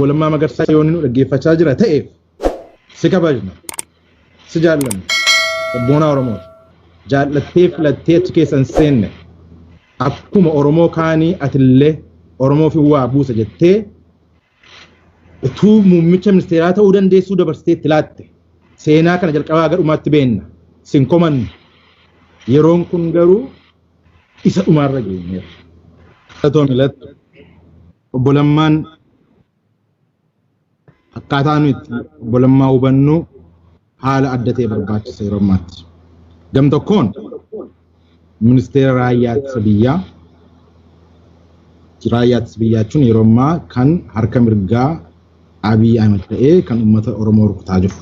Obbo Lammaa Magarsaa yoo nu dhaggeeffachaa jira ta'eef, si kabajna, si jaallanna, sabboonaa Oromooti. Jaallattee filattee achi keessa hin seenne. Akkuma Oromoo kaanii atillee Oromoof waa buusa jettee utuu muummicha ministeeraa ta'uu dandeessuu dabarsitee itti laatte. Seenaa kana jalqabaa gara dhumaatti beenna. Sin komannu. Yeroon kun garuu isa dhumaarra geenyeera. Galatoom. Obbo Lammaan, akkaataa nuti itti Obbo Lammaa hubannu haala adda ta'e barbaachisa yeroo ammaatti. Gam tokkoon ministeera raayyaa ittisa biyyaa, raayyaa ittisa biyyaa jechuun yeroo ammaa kan harka mirgaa Abiy Ahmed ta'ee kan uummata Oromoo rukutaa jiru.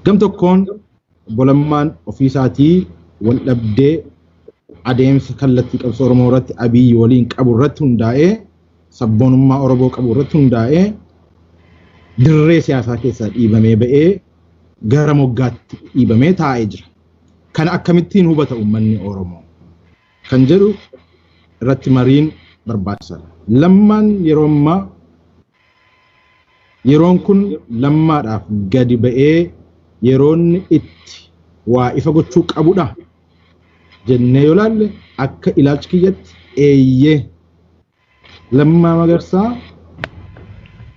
Gam tokkoon Obbo Lammaan ofiisaatii wal dhabdee adeemsa kallattii qabsoo Oromoo irratti Abiy waliin qabu irratti hundaa'ee, sabboonummaa Oromoo qabu irratti hundaa'ee, dirree siyaasaa keessaa dhiibamee ba'ee gara moggaatti dhiibamee taa'ee jira. Kana akkamittiin hubata uummanni Oromoo kan jedhu irratti mariin barbaachisaadha. Lammaan yeroo ammaa, yeroon kun Lammaadhaaf gadi ba'ee yeroonni itti waa ifa gochuu qabudha jennee yoo laalle, akka ilaalcha kiyyatti eeyyee. Lammaa Magarsaa,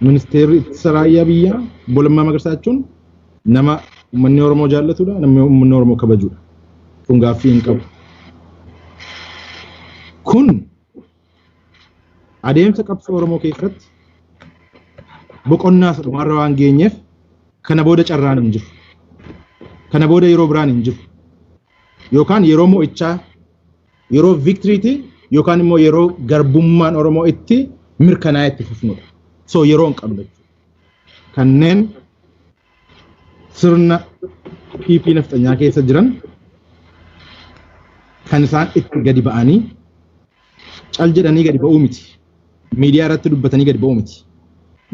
ministeerri ittisa raayyaa biyyaa obbo Lammaa Magarsaa jechuun nama uummanni Oromoo jaallatudha, nama uummanni Oromoo kabajudha. Kun gaaffii hin qabu. Kun adeemsa qabsoo Oromoo keessatti boqonnaa isa dhumaarra waan geenyeef, kana booda carraan hin jiru. Kana booda yeroo biraan hin jiru. Yookaan yeroo mo'ichaa, yeroo victory ti, yookaan immoo yeroo garbummaan Oromoo itti mirkanaa'ee itti fufnudha. So yeroo hin qabnu jechuudha. Kanneen sirna PP nafxanyaa keessa jiran kan isaan itti gadi ba'anii cal jedhanii gadi ba'uu miti. Miidiyaa irratti dubbatanii gadi ba'uu miti.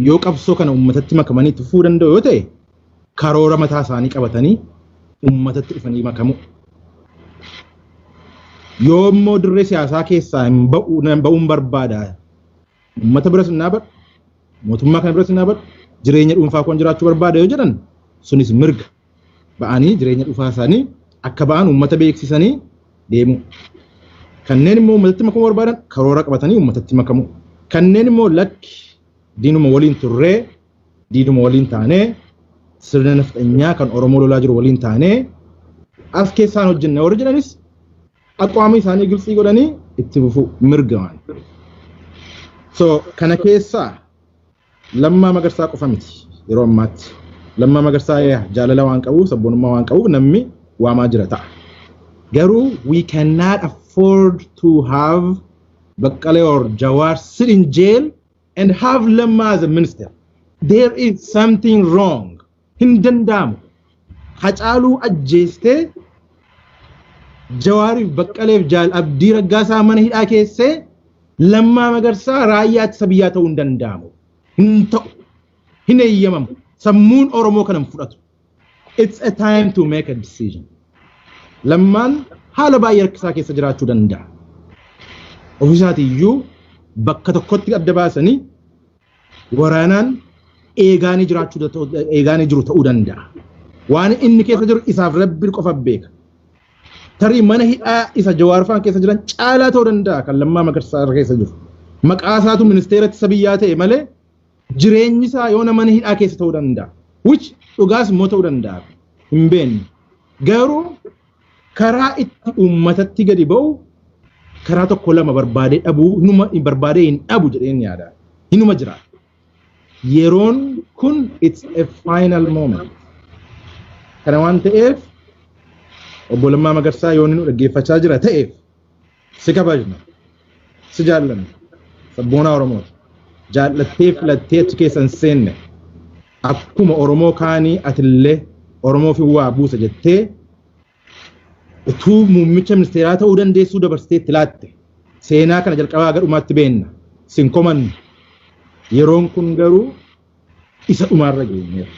Yoo qabsoo kana uummatatti makamanii itti fufuu danda'u yoo ta'e, karoora mataa isaanii qabatanii uummatatti dhufanii makamu. Yoo immoo dirree siyaasaa keessaa hin ba'u, ba'uun barbaada, uummata biras hin dhaabadhu, mootummaa kana biras hin dhaabadhu, jireenya dhuunfaa koon jiraachuu barbaada yoo jedhan, sunis mirga. Ba'anii jireenya dhuunfaa isaanii akka ba'an uummata beeksisanii deemu. Kanneen immoo uummatatti makamuu barbaadan karoora qabatanii uummatatti makamu. Kanneen immoo lakki, diinuma waliin turree, diinuma waliin taanee, sirna nafxanyaa kan Oromoo lolaa jiru waliin taanee as keessaan hojjenna warri jedhanis, aqwaamii isaanii gilxii godhanii itti fufu, mirga waan. So kana keessaa Lammaa Magarsaa qofa miti yeroo ammaatti. Lammaa Magarsaa jaalala waan qabuuf, sabboonummaa waan qabuuf namni waamaa jira ta'a. Garuu we cannot afford to have Baqqalee or Jawar sit in jail and have Lammaa as a minister. There is something wrong. Hin danda'amu. Hacaaluu ajjeestee, Jawaariif Baqqaleef Jaal Abdii Raggaasaa mana hidhaa keessee, Lammaa Magarsaa raayyaa ittisa biyyaa ta'uu hin danda'amu. Hin ta'u. Hin eeyyamamu. Sammuun Oromoo kana hin fudhatu. It's a time to make a decision. Lammaan haala baay'ee rakkisaa keessa jiraachuu danda'a. Ofiisaatiiyyuu bakka tokkotti adda baasanii waraanaan eegaanii jiraachuu eegaanii jiru ta'uu danda'a. Waan inni keessa jiru isaaf Rabbi qofa beeka. Tarii mana hidhaa isa Jawaar fa'aan keessa jiran caalaa ta'uu danda'a kan Lammaa Magarsaa keessa jiru. Maqaa isaatu ministeera ittisa biyyaa ta'e malee jireenyi isaa yoona mana hidhaa keessa ta'uu danda'a. Which dhugaas immoo ta'uu danda'a. Hin beeknu. Garuu karaa itti uummatatti gadi ba'u karaa tokko lama barbaadee dhabuu, hinuma barbaadee hin dhabu jedheen yaada. Hinuma jira. Yeroon kun it's a final moment. Kana waan ta'eef, obbo Lammaa Magarsaa yoo nu dhaggeeffachaa jira ta'eef, si kabajna, si jaallanna, sabboonaa Oromooti. Jaallattee filattee achi keessa hin seenne. Akkuma Oromoo kaanii atillee Oromoof waa buusa jettee utuu muummicha ministeeraa ta'uu dandeessuu dabarsitee itti laatte. Seenaa kana jalqabaa gara dhumaatti beenna. Sin komannu. Yeroon kun garuu isa dhumaarra geenyeera.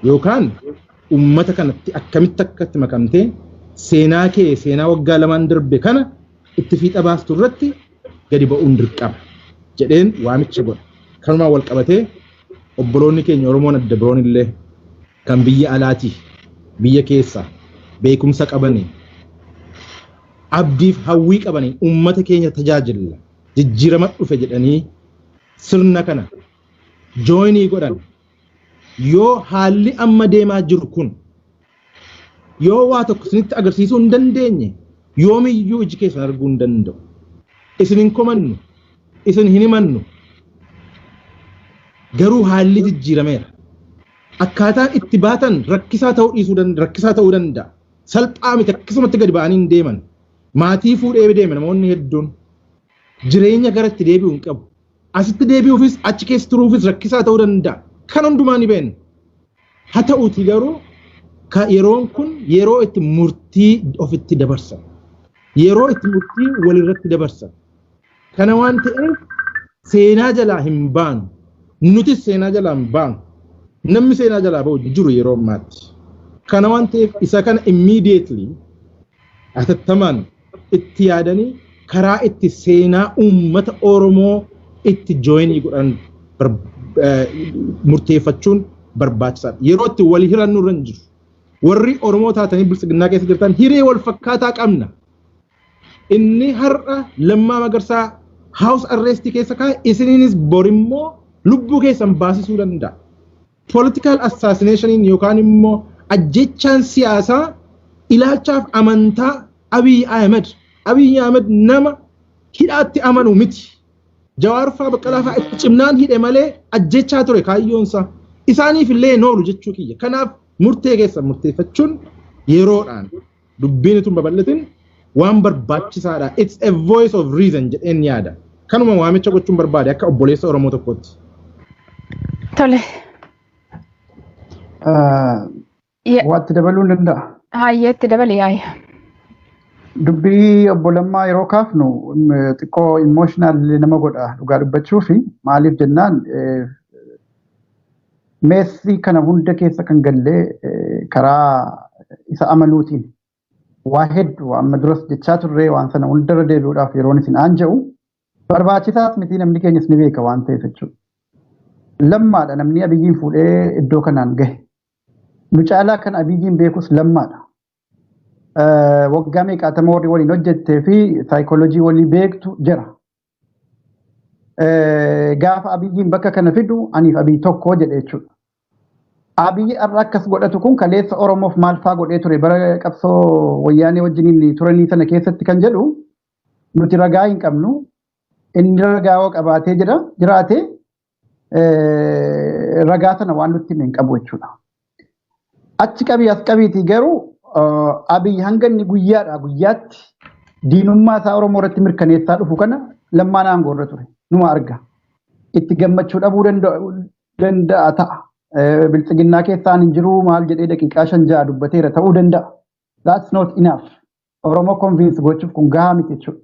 Yookaan uummata kanatti akkamitti akka itti makamtee seenaa kee, seenaa waggaa 2n darbe kana itti fiixa baastu irratti gadi ba'uun dirqama jedheen waamicha godha. Kanumaan wal qabatee obboloonni keenya Oromoon adda biroon illee kan biyya alaatii biyya keessa beekumsa qabanii abdiif hawwii qabanii uummata keenya tajaajilla jijjiirama dhufe jedhanii sirna kana join godhan, yoo haalli amma deemaa jiru kun yoo waa tokko isinitti agarsiisuu hin dandeenye, yoomiyyuu iji keessan arguu hin danda'u. Isin hin komannu, isin hin himannu. Garuu haalli jijjiirameera. Akkaataan itti baatan rakkisaa ta'uu dhiisuu danda'a, rakkisaa ta'uu danda'a. Salphaa miti, akkasumatti gadi ba'anii hin deeman. Maatii fuudhee deeme namoonni hedduun jireenya gara itti deebi'u hin qabu. Asitti deebi'uufis achi keessa turuufis rakkisaa ta'uu danda'a. Kan hundumaa ni beekna. Haa ta'uuti garuu yeroon kun yeroo itti murtii ofitti dabarsan. Yeroo itti murtii walirratti dabarsan. Kana waan ta'eef seenaa jalaa hin baanu. Nutis seenaa jalaa hin baanu. Namni seenaa jalaa ba'u jiru yeroo ammaatti. Kana waan ta'eef isa kana immediately atattamaan itti yaadanii karaa itti seenaa uummata Oromoo itti join godhan murteeffachuun barbaachisaadha. Yeroo itti wal hirannu irra hin jiru. Warri Oromoo taatanii biltsiginnaa keessa jirtan hiree wal fakkaataa qabna. Inni har'a Lammaa Magarsaa house arrest keessa kaa'e isiniinis borimmoo lubbuu keessan baasisuu danda'a. Political assassination yookaan immoo ajjechaan siyaasaa ilaalchaaf amantaa Abiy Ahmed. Abiy Ahmed nama hidhaatti amanu miti. Jawaar fa'aa, Baqqalaa fa'aa itti cimnaan hidhe malee ajjechaa ture kaayyoonsaa. Isaaniif illee hin oolu jechuu kiyya. Kanaaf murtee keessan murteeffachuun yeroodhaan dubbiin itun babal'atin waan barbaachisaadha. It's a voice of reason jedheen yaada. Kanuma waamicha gochuun barbaade akka obboleessa Oromoo tokkootti. Tole. Waatti dabaluu hin danda'a. Hayyee, itti dabali yaaya. Dubbii obbo Lammaa yeroo kaafnu xiqqoo emotional nama godha dhugaa dubbachuu fi maaliif jennaan, meessi kana hunda keessa kan gallee karaa isa amanuutiin waa hedduu amma duras jechaa turree, waan sana hundarra deebi'uudhaaf yeroon isin aan jedhu barbaachisaas miti, namni keenyas ni beeka waan ta'eef jechuudha. Lammaadha namni Abiyyiin fuudhee iddoo kanaan gahe. Nu caalaa kan Abiyyiin beekus Lammaadha. Waggaa meeqaatama warri waliin hojjettee fi saayikoolojii walii beektu jira. Gaafa Abiyyiin bakka kana fidu aniif Abiyyi tokko jedhe jechuudha. Abiyyi har'a akkas godhatu kun kaleessa Oromoof maal faa godhee ture bara qabsoo wayyaanee wajjiniin turanii sana keessatti kan jedhu nuti ragaa hin qabnu. Inni ragaa yoo qabaatee jira jiraate ragaa sana waan nutti hin qabu jechuudha. Achi qabii as qabiitii garuu Abiyyi hanga inni guyyaadhaa guyyaatti diinummaa isaa Oromoo irratti mirkaneessaa dhufu kana Lammaan aangoo irra ture. Numa arga. Itti gammachuu dhabuu danda'a ta'a. Biltsiginnaa keessaan hin jiru maal jedhee daqiiqaa 5-6 dubbateera ta'uu danda'a. That's not enough. Oromoo convince gochuuf kun gahaa miti jechuudha.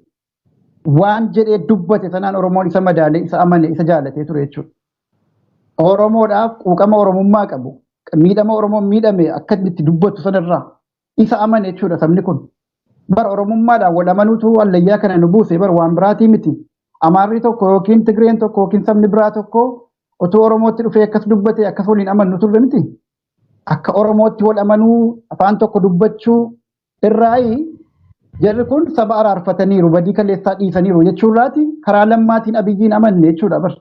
Waan jedhee dubbate sanaan Oromoon isa madaalee, isa amane, isa jaalatee ture jechuudha. Oromoodhaaf quuqama Oromummaa qabu, miidhama Oromoon miidhame akka inni itti dubbatu sanarraa isa amane jechuudha sabni kun. Bar Oromummaadhaan wal amanuutu hallayyaa kana nu buuse, bar waan biraatii miti. Amaarri tokko yookiin Tigreen tokko yookiin sabni biraa tokko otoo Oromootti dhufee akkas dubbate akkas waliin amannu turre miti. Akka Oromootti wal amanuu, afaan tokko dubbachuu irraayi jarri kun saba araarfataniiru, badii kaleessaa dhiisaniiru jechuurraati karaa Lammaatiin Abiyyiin amanne jechuudha bar.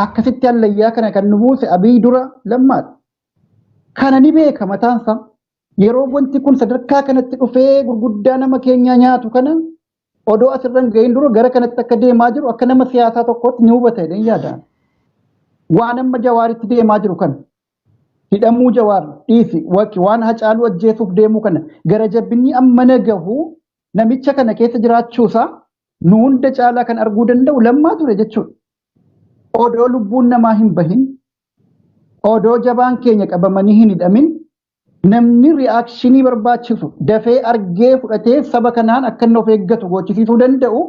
Akkasitti hallayyaa kana kan nu buuse Abiyyi dura Lammaadha. Kana ni beeka mataansaa. Yeroo wanti kun sadarkaa kanatti dhufee gurguddaa nama keenyaa nyaatu kana, odoo asirra hin gahin dura gara kanatti akka deemaa jiru akka nama siyaasaa tokkootti ni hubata jedheen yaada. Waan amma Jawaaritti deemaa jiru kana, hidhamuu Jawaar dhiisi, waan Hacaaluu ajjeesuuf deemuu kana, gara jabbinni amma nagahu namicha kana keessa jiraachuusaa nu hunda caalaa kan arguu danda'u Lammaa ture jechuudha. Odoo lubbuun namaa hin bahin, odoo jabaan keenya qabamanii hin hidhamin, namni reaction barbaachisu dafee argee fudhatee saba kanaan akka inni of eeggatu gochisiisuu danda'u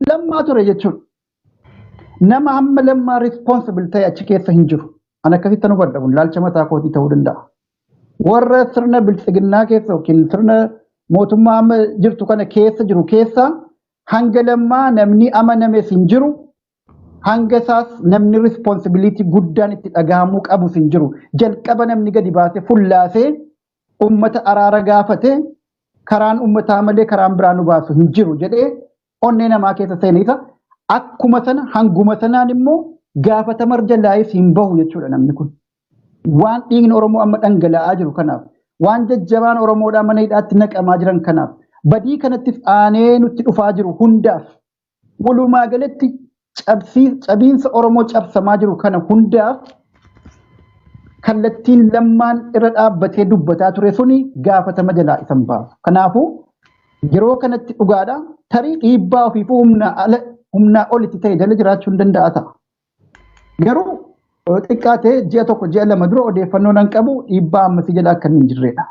Lammaa ture jechuudha. Nama hamma Lammaa responsible ta'e achi keessa hin jiru. An akkasitti nu hubadha, kun ilaalcha mataa kootii ta'uu danda'a. Warra sirna biltsiginnaa keessa yookiin sirna mootummaa amma jirtu kana keessa jiru keessa hanga Lammaa namni amanames hin jiru. Hanga isaas namni responsibility guddaan itti dhagahamuu qabus hin jiru. Jalqaba namni gadi baasee fullaasee uummata araara gaafate karaan uummataa malee karaan biraa nu baasu hin jiru jedhee onnee namaa keessa seene isa akkuma sana hanguma sanaan immoo gaafatama jalaayis hin bahu jechuudha namni kun. Waan dhiigni Oromoo amma dhangala'aa jiru kanaaf, waan jajjabaan Oromoodhaa mana hidhaatti naqamaa jiran kanaaf, badii kanattis aanee nutti dhufaa jiru hundaaf, walumaa galatti cabiinsa Oromoo cabsamaa jiru kana hundaaf kallattiin Lammaan irra dhaabbatee dubbataa ture suni gaafatama jalaa isan baasu. Kanaafuu yeroo kanatti dhugaadha tarii dhiibbaa ofiifuu humnaa olitti ta'e jala jiraachuu hin danda'a ta'a. Garuu xiqqaatee ji'a 1 ji'a 2 dura odeeffannoo nan qabu dhiibbaa ammasii jala akka hin jirredha.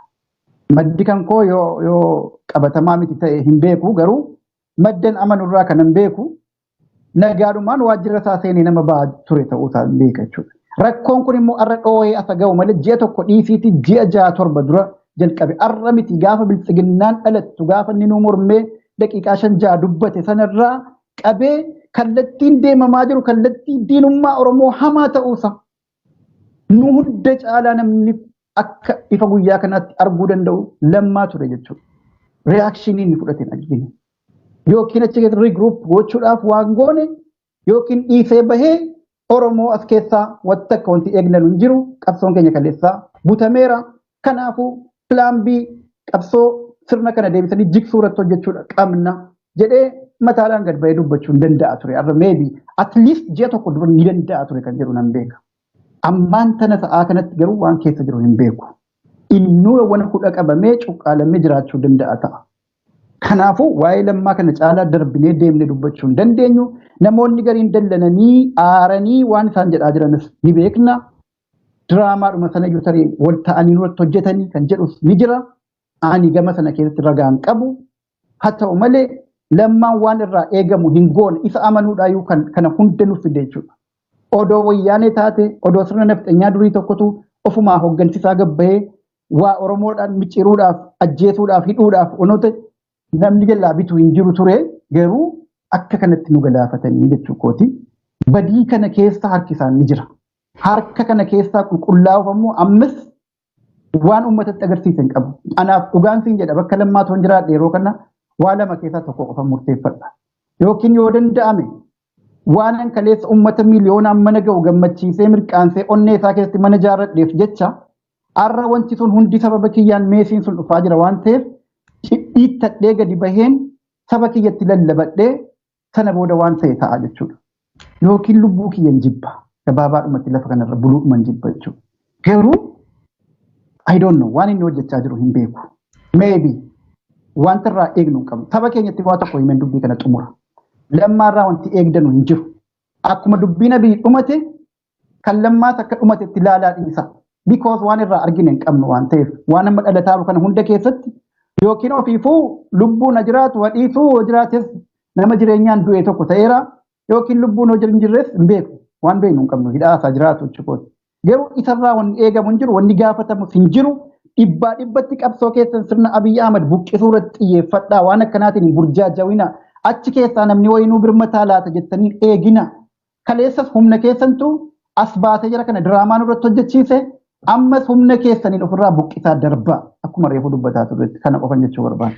Maddi kan koo yoo qabatamaa miti ta'e hin beeku garuu maddan amanurraa kan hin beeku nagaadhumaan waajjira isaa seenee nama ba'aa ture ta'uu isaa hin beeka jechuudha. Rakkoon kun immoo arra dhoohee asa ga'u malee ji'a 1 dhiisiitii ji'a 6 7 dura jalqabe. Arra miti gaafa biltsiginnaan dhalattu gaafa inni nu mormee daqiiqaa 5 6 dubbate sanarraa qabee kallattiin deemamaa jiru kallattii diinummaa Oromoo hamaa ta'uusa. Nu hunda caalaa namni akka ifa guyyaa kanaatti arguu danda'u Lammaa ture jechuudha. Reaakshinii inni fudhate hin argine. Yookiin achi keessatti regroup gochuudhaaf waan goone yookiin dhiisee bahee Oromoo as keessaa wanta akka wanti eegnan hin jiru qabsoon keenya kaleessaa butameera. Kanaafuu plan B qabsoo sirna kana deebisanii jigsuu irratti hojjechuudha qabna jedhee mataadhaan gad bahee dubbachuu hin danda'a ture. Arra maybe at least ji'a 1 dura ni danda'a ture kan jedhu nan beeka. Ammaan tana sa'aa kanatti garuu waan keessa jiru hin beeku. Innuu waan hudha qabamee cuqqaalamee jiraachuu danda'a ta'a. Kanaafuu waa'ee Lammaa kana caalaa darbinee deemnee dubbachuu hin dandeenyu. Namoonni gariin dallananii aaranii waan isaan jedhaa jiranis ni beekna. Diraamaadhuma sana iyyuu tarii wal ta'anii nurratti hojjetanii kan jedhus ni jira. Ani gama sana keessatti ragaan qabu. Haa ta'u malee Lammaan waan irraa eegamu hin goone isa amanuudhaayyuu kana hunda nuuf fide jechuudha. Odoo wayyaanee taate odoo sirna nafxanyaa durii tokkotu ofumaa hooggansisaa gabbahee waa Oromoodhaan micciiruudhaaf ajjeesuudhaaf hidhuudhaaf onoota namni jalaa bitu hin jiru ture garuu akka kanatti nu galaafatanii jechuu kooti. Badii kana keessa harki isaan ni jira. Harka kana keessaa qulqullaa'uuf ammoo ammas waan uummatatti agarsiisan qabu. Anaaf dhugaan siin jedha bakka Lammaa toon jiraadhe yeroo kana waa lama keessaa tokko qofa murteeffadha. Yookiin yoo danda'ame waan an kaleessa uummata miiliyoonaan mana ga'u gammachiisee mirqaansee onnee isaa keessatti mana ijaarradheef jecha har'a wanti sun hundi sababa kiyyaan meesiin sun dhufaa jira waan ta'eef dhiittadhee gadi baheen saba kiyyatti lallabadhee sana booda waan ta'e ta'a jechuudha. Yookiin lubbuu kiyyan jibba gabaabaadhumatti lafa kanarra buluudhuman jibba jechuudha. Garuu I don't know waan inni hojjechaa jiru hin beeku. Maybe wanta irraa eegnu hin qabnu. Saba keenyatti waa tokko himeen dubbii kana xumura. Lammaarraa wanti eegdanu hin jiru. Akkuma dubbiin Abiy dhumate kan Lammaas akka dhumatetti ilaalaa dhiisa. Because waan irraa argine hin qabnu waan ta'eef waan amma dhalataa jiru kana hunda keessatti yookiin ofiifuu lubbuun ha jiraatu ha dhiisuu yoo jiraates nama jireenyaan du'e tokko ta'eera yookiin lubbuun hoo hin jirres hin beeku waan beeknu hin qabnu hidhaasaa jiraatu jechuudha. Garuu isarraa wanni eegamu hin jiru wanni gaafatamus hin jiru dhibbaa dhibbatti qabsoo keessan sirna Abiy Ahmad buqqisuu irratti xiyyeeffadhaa waan akkanaatiin hin burjaajawina achi keessaa namni wayinuu birmataa laata jettanii eegina. Kaleessas humna keessantu as baasee jira kana diraamaan irratti hojjechiise ammas humna keessaniin ofirraa buqqisaa darbaa akkuma reefu dubbataa turretti kana qofan jechuu barbaada.